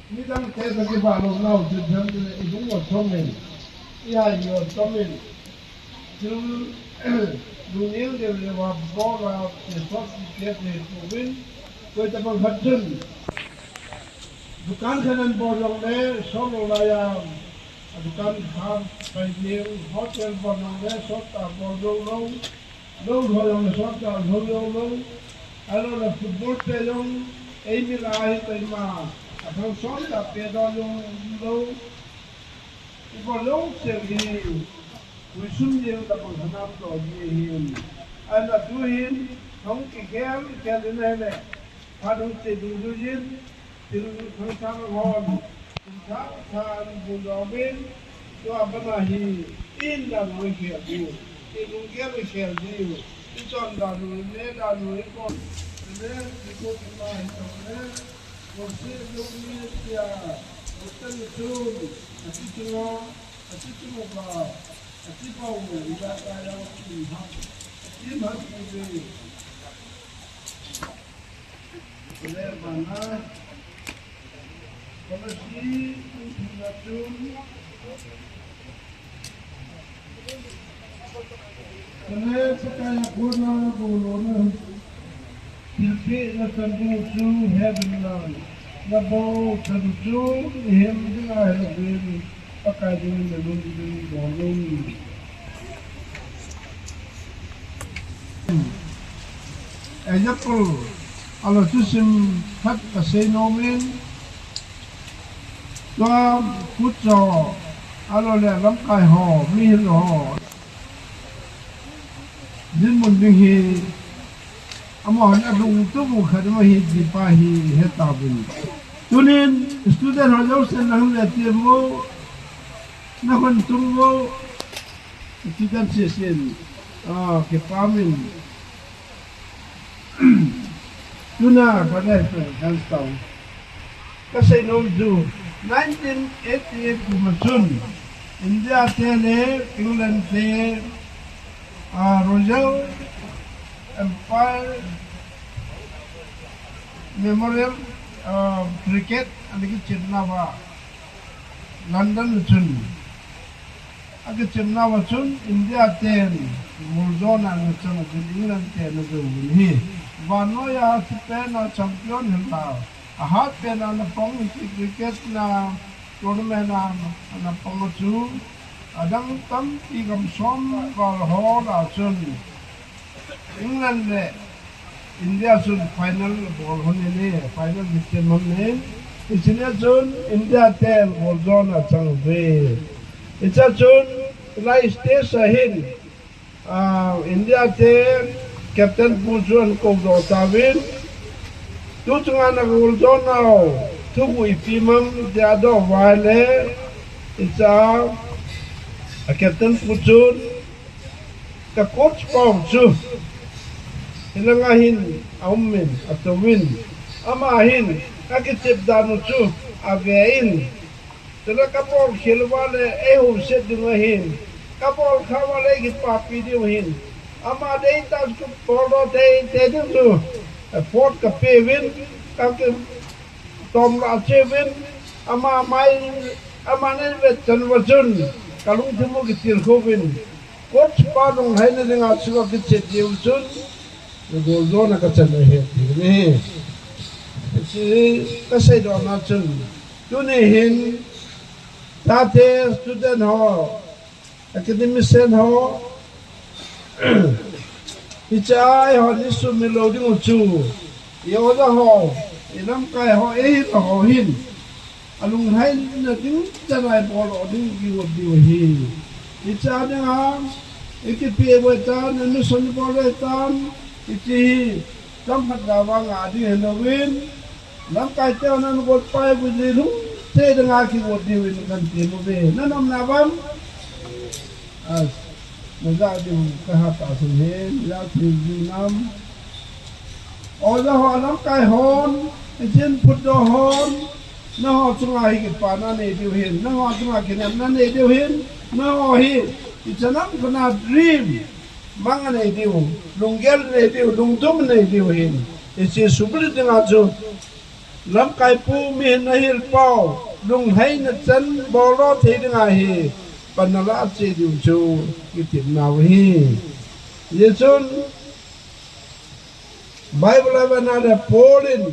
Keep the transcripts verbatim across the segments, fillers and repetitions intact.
Midang te sa kivah lou nau chu jam le i lung o thom in, i hai o thom in, chu lungil deu le va bol a, te sot ti te te tu in, koi tabang khat chun dukan khat an bol jong le sot lou lai a, a dukan khat pai ding, hotel bol jong le sot ta bol jong lou. Lou lhoi jong le sot ta lhoi jong lou. Ahilou le football pe jong eimi lah a hi koima athang sot ta pe doh jong lou. Ibol lou cheu hi, hui sum jeng tabang hanam to ji hin. Ahina tu hin, hung kikhel, khel in ahile. Phat hung che dungjuiyin, thil thangthang hon, thil thangthang bun domin, tua bana hi, in dan hoi khel diu, i lunggel i khel diu, i chon dan hoi, ne dan hoi ko, ne, i ko ki ma hi to ne, ko si lung ni tia, ko tan chun, a ti chunga, a ti chunga ba, a ti pau, i da ta ya, i ha, i ha, i ha, Example, alo chu sim khat kasei nom in, tua kut cho, alo le lamkai ho, mihil ho. Dinmun ding hi, amahon alung tup u khat ma hi, ti pa hi, he tauvin. Tunin, student ho jousen nahung le ti mo, nahung tum mo, student session, ah, kipamin. Tuna, ka le, kan tau. Kasei nom chu, nineteen eighty-eight kum a chun, India te le England te, ah, Royal Empire Memorial, ah, Cricket, ani kichenna va, London chun. Akichimna va chun India ten gold zone a ana chang a chun England ten ana jou uvin ahi. Vannoi a chipena champion hita. Ahat pen a ana pang hi cricket na tournament a ana pang a chu adang tampi gam som val ho lah a chun England le India chun final bol hon in ahi, final victim hon in. Hiche nia chun India ten gold zone a chang uve. Hichea chun lai stage a hin, ah, India te captain pu chu ana kou doh tauvin. Tu chunga na gold zone nau, thuguh ipi mang tia adoh uva ahile, hichea, a captain pu chun, ka coach pau chu, hilanga hin aum in, atouvin, ama hin akichep dan u chu ave in, chule ka bol khel uva le eihouset ding u ahin, ka bol kha uva le eikipapi diu ahin, ama deitah chu bol doh teitei ding chu, effort kapeuvin, ka ki, tom lah cheuvin, ama mai, ama neivet chan uva chun, kalungthim u kitilkhou vin, coach pa lunglhaina dinga chunga kichep diu chun, gold zone a kachan ahi ti ahi. Hiche kaseidohna chun, tuni hin, tate student ho, academician ho, hichea eihon isumil lou ding u chu, i oja ho, i lamkai ho, eihil ho hin, alunglhaina ding chan a ibol lou ding kigot diu ahi. Hichea dinga, ikipeh uve tan, admission ibol uve tan, hiche hi, chomkhat ga vang a ding hilouvin, lamkai te hon ana got pai uve, lungset dinga kigot diuvin kanti uve. Nanom na vam? As, naja diu kahat a sun hin, ja thil diu nam. Oja ho, lamkai hon, ijin phutdoh hon, nangho chunga hi kipana nei diu hin, nangho chunga kinepna nei diu hin, nangho hi, ichanam kana dream, mang nei diu, lunggel nei diu, lungthim nei diu hin, hiche subulhit dinga chu, lamkai pu mihem nahil pau, lunglhaina chan bol thei dinga hi, panna la che diu chu, kitimna u hi. Hichun, Bible a vena le Paul in,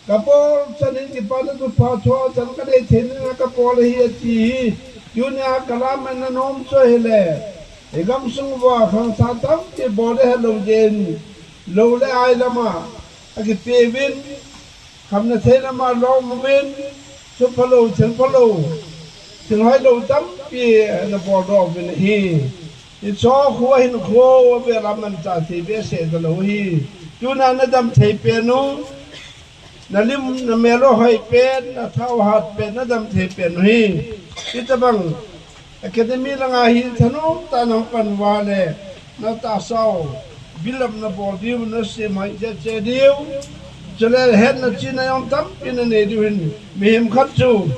kabol chan in kipana thupha thua chan kanei theina dinga kabol ahi ati hi, tunia kalam a nanom chu ahile, igamsung uva khangthah tampi bol le helou jeng, lou le ai lama, akipeuvin, khamna thei lama lom uvin, chu phalou, thil phalou, thil hoilou tampi nabol doh uvin ahi. Hicho khu ahin khu ave lam manchah thei behseh talou hi. Tuna nadam thei pen u, nalim namel u hoi pen, nathao hat pen, nadam thei pen u hi. Hitobang, academy langa hi thanom tah in nahung pan uva le, natahsa u, build up nabol diu, nasem hoi cheh cheh diu. Chule hetna chihna jong tampi nanei diu hin, mihem khat chu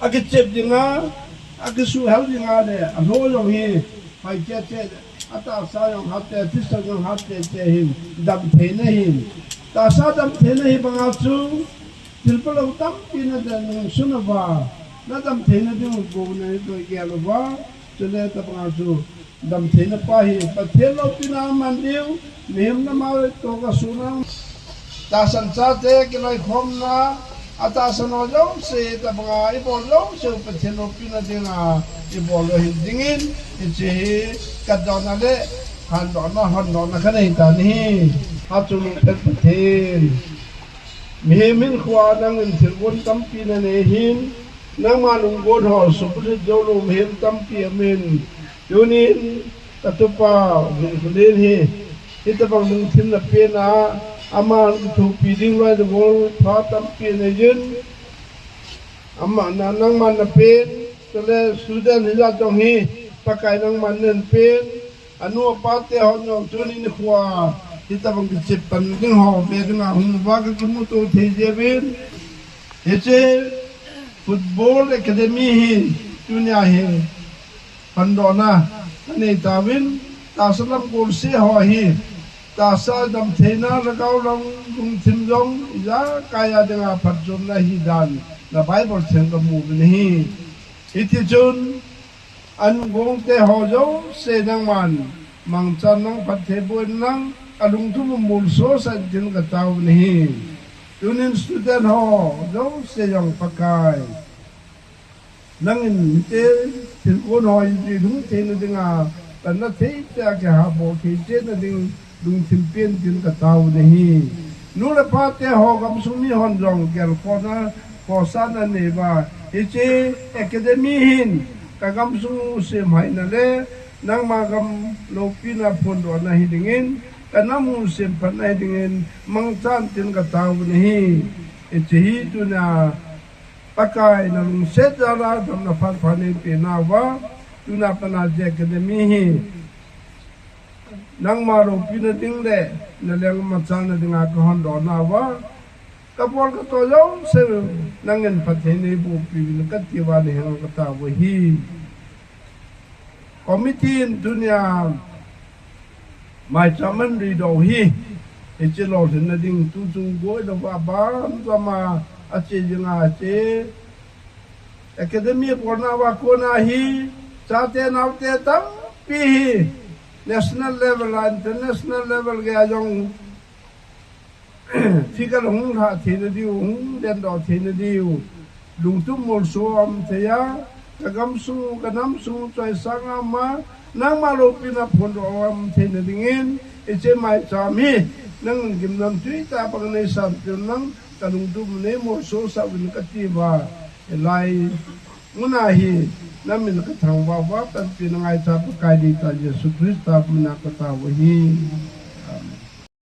akichep dinga, akisuhel dinga le, alou jong hi, hoi cheh cheh, atahsa jong hat cheh, thisan jong hat cheh cheh hin, dam theina hin. Tahsa dam theina hi banga chu, thil phalou tampi nadam nung sun uva, nadam theina ding u bou nadei gel uva, chule tabanga chu, dam theina pa hi, Pathen loupina man diu, mihem nama toh kasuna, tahsan chate kiloikhomna, atahsan ho jouse, tabanga ibol jouse, Pathen loupina dinga, ibol u hin dingin, hiche hi, katdohna le, handohna, hondohna kanei tan ahi, hachung lungpen Pathen. Mihem hinkhoa nangin thilgon tampi nanei hin, nangma lunggon ho subulhit joulou mihem tampi aumin, tunin katupa Vinkhulen hi, hitobang lungthim napena, aman kithopi ding loi le gol pha tampi anei jin, ama na, nangman napen, chule student hijat jong hi, Pakai nangman nahin pen, anu apa te hon jong tuni nikhoa, hitobang kichep pan ding ho, ve dinga hung uva kakimuto thei jeh uvin. Hiche Football Academy hi, tunia hi, pandohna, anei tauvin, tahsa lam golseh ho hi, tahsa dam theina, lhagao lam lungthim jong, ijakai a dinga phatchomna hidan, na Bible theng kamu uvin ahi. Hitichun, an gongte ho jouse nangman, mangchan lang phatthei boh in lang, alungthim u molsosah in tin kataovin ahi. Tunin student ho jouse jong Pakai, nangin mite thilgon ho lhung theina dinga, panna thei tia kihabol thei chetna ding lungthim pen tin kataovin ahi. Nu le pate ho gamsung mihon jong gelkhohna, khohsahna neiuva, hiche academy hin kagamsung u semhoina le nangma gam loupina phondohna hidingin, kanam u semphatna hidingin, mangchan tin kataovin ahi. Hiche hi tunia Pakai nalungset jal a damna phat pha neipenauva, tuna pat a hiche academy hi nangma loupina ding le naleng machalna dinga kahondohnauva, kabol katoh jouse nangin phatthei neibohpiuvin katiuva nahenga kataova ahi. Committee in tunia maicham ahin reidoh u hi, hiche lolhinna ding tuchung goi louva banjama ache jinga hiche academy bolnauva kona hi, chate naote tampi hi national level a international level geiya jong figure hung lhah theina diu, hung lendoh theina diu, lungthim molso um thei a, kagamsung u, kanamsung u choisang a um a, nangma loupina phondoh um theina dingin, hiche maicham hi nangin gimnamtwi tah a bang neisanpeh un lang, kalungthim u neimolsosah uvin katiuva, hilai muna hi namin kathangvah uva, panpina ngaicha Pakai deitah Jesu Christa mina kataova ahi.